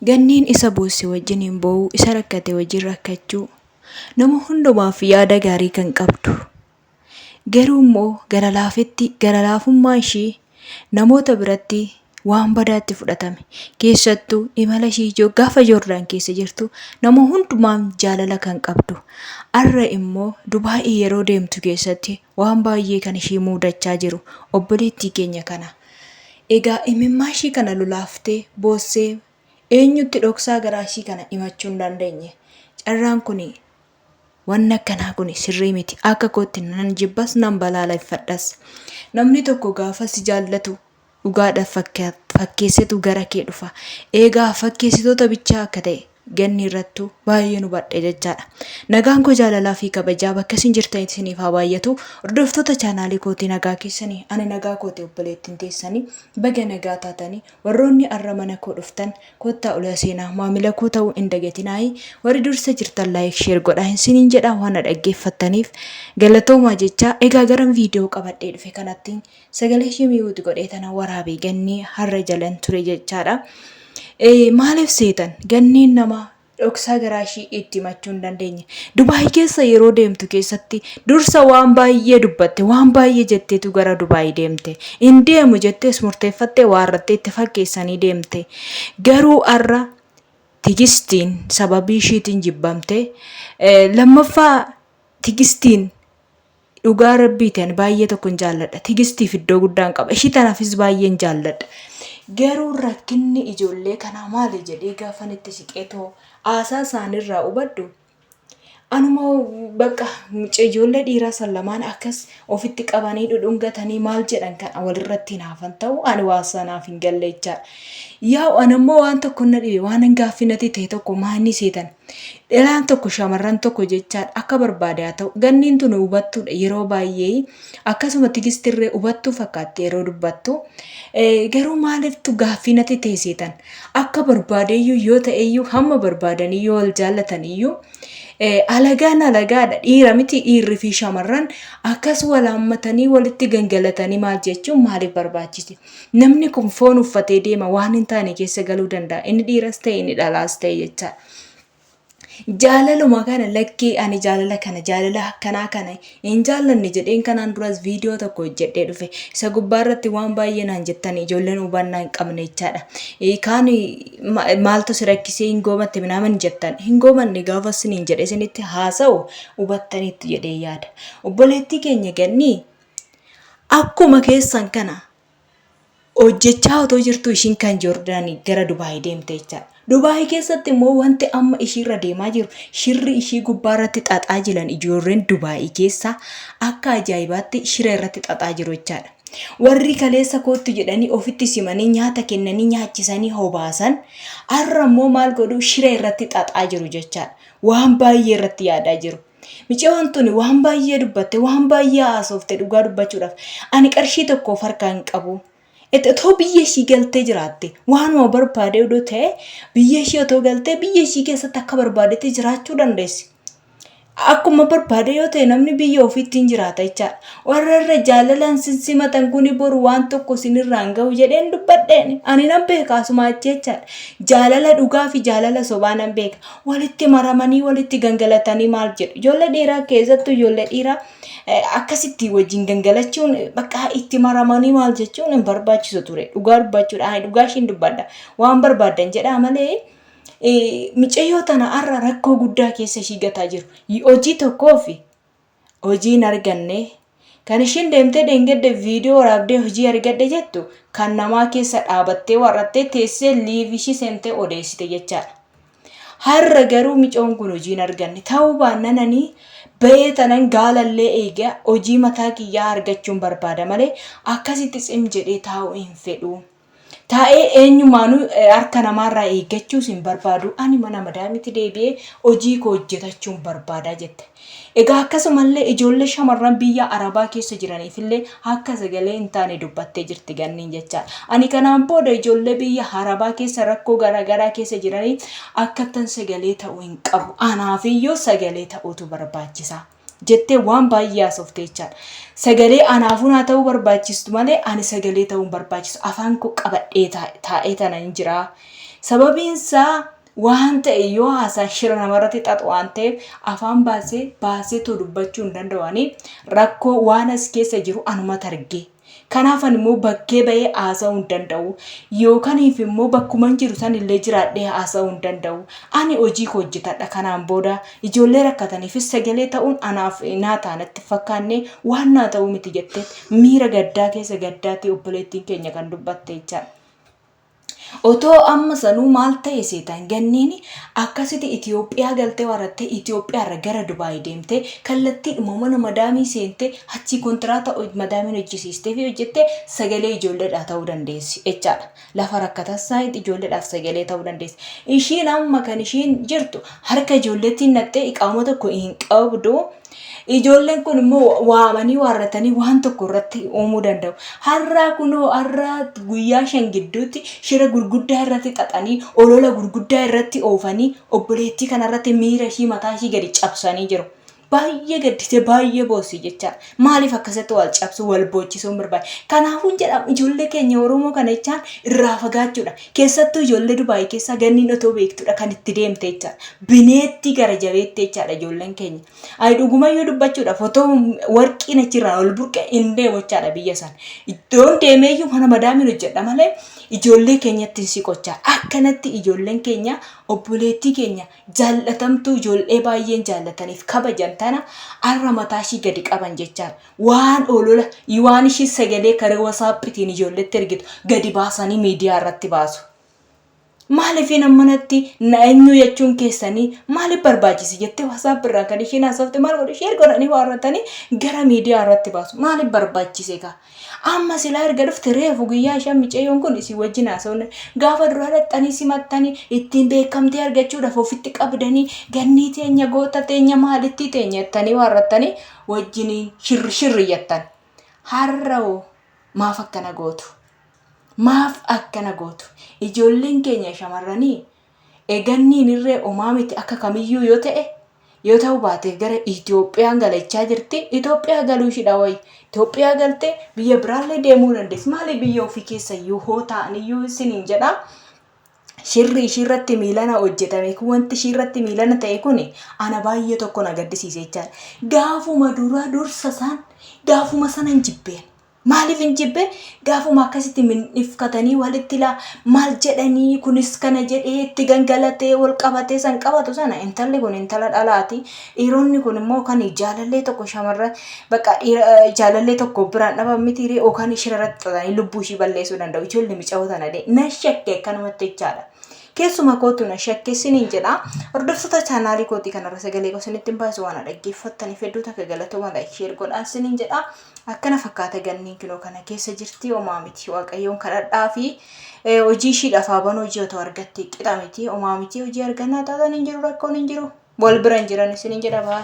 Ganniin isa boosse wajjiniin boo'uu, isa rakkate wajjin rakkachuu, nama hundumaaf yaada gaarii kan qabdu. Garuu immoo gara laafetti gara laafummaa ishii namoota biratti waan badaatti fudhatame. Keessattuu imala ishii gaafa Joordaan keessa jirtu nama hundumaan jaalala kan qabdu. Arra immoo Dubaa'ii yeroo deemtu keessatti waan baay'ee kan ishii muudachaa jiru obboleettii keenya kana. Egaa imimmaa ishii kana lolaaftee boossee eenyutti dhoksaa garaa ishii kana himachuu hin dandeenye. Carraan kuni Wanni akkanaa kun sirrii miti. Akka kootti nan jibbas nan balaaleffadhas. Namni tokko gaafa si jaallatu dhugaadha fakkeessetu gara kee dhufa. Eegaa fakkeessitoota bichaa akka ta'e ganni irrattuu baay'een hubadhe jechaadha. Nagaan koo jaalalaa fi kabajaa bakka isin jirtanitti isiniif haa baay'atu. Hordoftoota chaanaalii kootii nagaa keessanii ani nagaa kooti obboleettiin teessanii baga nagaa taatanii warroonni arra mana koo dhuftan Kottaa ola seenaa maamila koo ta'uu hin dagatinaayi warri dursa jirtan like share godhaa isiniin jedha waan na dhaggeeffattaniif galatoomaa jechaa egaa garan viidiyoo qabadhee dhufe kanatti sagalee ishee miyuuti godhee tana waraabee gannii har'a jalan ture jechaadha. Maaliif seetan ganniin nama dhoksaa garaa ishii itti himachuu hin dandeenye. Dubaay keessa yeroo deemtu keessatti dursa waan baay'ee dubbatte, waan baay'ee jetteetu gara Dubaay deemte. Hin deemu jettees murteeffattee waarrattee itti fakkeessanii deemte. Garuu har'a Tigistiin sababii ishiitiin jibbamte. Lammaffaa Tigistiin Dhugaa rabbiiti ani baay'ee tokkon jaalladha. Tigistiif iddoo guddaan qaba. Ishii tanaafis baay'een jaalladha. Garuu rakkinni ijoollee kanaa maali jedhee gaafan itti siqee too haasaa isaaniirraa hubadhu anuma bakka ijoollee dhiiraa san lamaan akkas ofitti qabanii dhudhungatanii maal jedhan kana walirratti hinaafan ta'u ani waa sanaaf hin galle jechaadha. Yaa'u ani ammoo waan tokko na dhibe waan gaaffii natti ta'e tokko maanni seetan. Dhalaan tokko shamarran tokko jechaadha akka barbaade haa ta'u ganniin tun hubattuudha yeroo baay'ee akkasuma tigistirree hubattuu fakkaatti yeroo dubbattu garuu maaliiftu gaaffii natti ta'e seetan akka barbaadeyyuu yoo ta'eyyuu hamma barbaadanii yoo wal jaallataniyyuu alagaan alagaadha dhiira miti dhiirri fi shamarran akkas wal haammatanii walitti gangalatanii maal jechuun maaliif barbaachise namni kun foon uffatee deema waan hin taane keessa galuu danda'a inni dhiiras ta'e inni dhalaas ta'e jechaadha. Jaalaluma kana lakkii ani jaalala kana jaalala akkanaa kana hin jaallanne jedheen kanaan duras viidiyoo tokko hojjedhee dhufe. Isa gubbaa irratti waan baay'ee naan jettan ijoolleen hubannaa hin qabne jechaadha. Kaan maaltu si rakkisee hin goomatte minaamin jettan. Hin goomanne gaafa isiniin jedhe isinitti haasa'u hubattaniittu jedhee yaada. Obboleettii keenya gannii akkuma keessan kana hojjechaa otoo jirtuu ishiin kan Joordaanii gara Dubaay deemte jechaadha. Dubaay keessatti immoo wanti amma ishiirra deemaa jiru shirri ishii gubbaa irratti xaxaa jiran ijoolleen Dubaay keessaa akka ajaa'ibaatti shira irratti xaxaa jiru jechaadha. Warri kaleessa koottu jedhanii ofitti simanii nyaata kennanii nyaachisanii hobaasan har'a immoo maal godhu shira irratti xaxaa jiru jechaadha. Waan baay'ee irratti yaadaa jiru. Micayoon tuni waan baay'ee dubbatte, waan baay'ee haasofte dhugaa dubbachuudhaaf. Ani qarshii tokko of harkaa hin qabu. Itti otoo biyya ishii galtee jiraatte waanuma barbaade odoo ta'e biyya ishii otoo galtee biyya ishii keessatti akka barbaadetti jiraachuu dandeessi. Akkuma barbaade yoo ta'e namni biyya ofiitti hin jiraata jechaadha. Warra irra jaalalaan sin simatan kuni boru waan tokko sinirraan ga'u jedheen dubbadheen ani nan beeka asuma achi jechaadha. Jaalala dhugaa fi jaalala sobaa nan beeka. Walitti maramanii walitti gangalatanii maal jedhu. Ijoollee dhiiraa keessattuu ijoollee dhiiraa akkasitti wajjin gangalachuun bakka itti maramanii maal jechuun hin barbaachisu ture. Dhugaa dubbachuudha. Ani dhugaa ishiin dubbadha. Waan barbaaddan jedhaa malee micayyoo tana har'a rakkoo guddaa keessa ishii gataa jiru. Hojii tokkoofi hojii hin arganne. Kan ishiin deemtee dheengadde viidiyoo waraabdee hojii argadhe jettu kan namaa keessa dhaabattee warrattee teessee liivi ishii seentee odeessite jechaadha. Har'a garuu micoon kun hojii hin arganne. Ta'uu baannaan ani bahee tanan gaalallee eega hojii mataa kiyyaa argachuun barbaada malee akkasitti tsim jedhee taa'uu hin fedhu. Taa'ee eenyumaanuu harka namaarraa eeggachuus hin barbaadu. Ani mana madaamitti deebi'ee hojii koo hojjetachuun barbaada jette. Egaa akkasumallee ijoollee shamarran biyya Arabaa keessa jiraniifillee akka sagalee hin taane dubbattee jirti Ganniin jechaadha. Ani kanaan booda ijoollee biyya Arabaa keessa rakkoo garaagaraa keessa jiraniif akkattan sagalee ta'u hin qabu. Anaafiyyuu sagalee ta'uutu barbaachisa. jettee waan baay'ee haasofte jechaadha. Sagalee anaafuu naa ta'uu barbaachistu malee ani sagalee ta'uu hin barbaachisu. Afaan koo qabadhee taa'ee tana hin jira. Sababiin isaa waan ta'e yoo haasaan shira namarratti xaxu waan ta'eef afaan baasee baaseetoo dubbachuu hin danda'ani. Rakkoo waan as keessa jiru anumatu arge. Kanaafan immoo bakkee bahee haasa'uu hin danda'u. Yookaniif immoo bakkuman jiru san illee jiraadhee haasa'uu hin danda'u. Ani hojii koo hojjetadha kanaan booda. Ijoollee rakkataniifis sagalee ta'uun anaaf naa ta'a natti hin fakkaanne waan naa ta'uu miti jettee miira gaddaa keessa gaddaatii obboleettiin keenya kan dubbatte jechaadha. Otoo amma sanuu maal ta'e seetan ganniin akkasiti Itoophiyaa galtee warrattee Itoophiyaa irra gara Dubaay deemtee kallattiidhuma mana madaamii seentee achii kontiraata madaamiin hojjisiistee fi hojjettee sagalee ijoolleedhaa ta'uu dandeessi jechaadha. Lafa rakkatan saayitti ijoolleedhaaf sagalee ta'uu dandeessi. Ishiin amma kan ishiin jirtu harka ijoolleettiin naqxee iqaama tokko hin qabdu. Ijoolleen kun immoo waamanii waarratanii waan tokko irratti uumuu danda'u. Har'aa kunoo har'aa guyyaa 5 gidduutti shira gurguddaa irratti xaxanii olola gurguddaa irratti oofanii obboleettii kanarratti miira ishii mataa ishii gadi cabsanii jiru. Baay'ee gadditee baay'ee boossi jechaadha. Maaliif akkasitti wal cabsuu wal boochisuun barbaade? Kanaafuu jedhama ijoollee keenya Oromoo kana jechaan irraa fagaachuudha. Keessattuu ijoollee Dubaay keessaa ganniin otoo beektudha kan itti deemte jechaadha. Bineettii gara jabeetti jechaadha ijoolleen keenya. Ani dhugumayyuu dubbachuudhaaf otoo warqiin achirraa ol burqe hin deemu jechaadha biyya sana. Iddoon deemeeyyuu mana madaamiin hojjedha malee ijoollee keenyatti hin siqochaa. Akkanatti ijoolleen keenya obboleettii keenya jaallatamtuu ijoollee baay'een jaallataniif kabajan tana arra mataa ishii gadi qaban jechaadha. Waan olola waan ishii sagalee karaa wasaaphitiin ijoolletti ergitu gadi baasanii miidiyaa irratti baasu. Maaliifin ammanatti na eenyuu jechuun keessanii maaliif barbaachise jettee WhatsApp irraa kan isheen haasofte maal godhu sheer godhanii waarratanii gara miidiyaa irratti baasu. Maaliif barbaachise kaa? Amma silaa erga dhufte reefu guyyaa ishaan micayyoon kun isin wajjin haasofne gaafa duraa dhaqxanii simattanii ittiin beekamtii argachuudhaaf ofitti qabdanii gannii teenya goota teenya maalittii teenya jettanii waarrattanii wajjiniin shirri shirri jettan. Har'a hoo maaf akkana gootu? Maaf akkana gootu? Ijoolleen keenya shamarranii eganniin irree omaa miti akka kamiyyuu yoo ta'e yoo ta'uu baate gara Itoophiyaan galachaa jirti. Itoophiyaa galuu ishiidha wayi. Itoophiyaa galtee biyya biraallee deemuu dandeessi. Maali biyya ofii keessa iyyuu hoo ta'an iyyuu isiniin jedha. Shirri ishiirratti miilana hojjetame kun wanti ishiirratti miilana ta'e kun ana baay'ee tokko na gaddisiise jechaadha. Gaafuma duraa dursa isaan gaafuma sanan jibbeen. Maaliif hin jibbe? Gaafuma akkasitti mindhifkatanii walitti laa maal jedhanii kunis kana jedhee itti gangalatee wal qabatee san qabatu sana intalli kun intala dhalaati. Dhiironni kun immoo kan jaalallee tokko shamarran bakka dhiira jaalallee tokko biraan dhaban miti ree yookaan ishira irratti xaxanii lubbuu ishii balleessuu danda'u. Ijoollee micawoo tana dee na shakke akkanumatti jechaadha. Keessuma kootu na shakke isiniin jedha. Hordoftoota chaanaalii kootii kanarra sagalee koo isinitti hin baasu waan dhaggeeffattaniif hedduu takka galatooma like share godhaa isiniin jedha. Akkana fakkaata ganniin kinoo kana keessa jirti omaa miti waaqayyoon kadhadhaa fi hojii ishiidhaaf haa banu hojii otoo argatte qixa miti omaa miti hojii argannaa taatan hin jiru rakkoon hin jiru wal bira hin jiran isiniin jedha baa.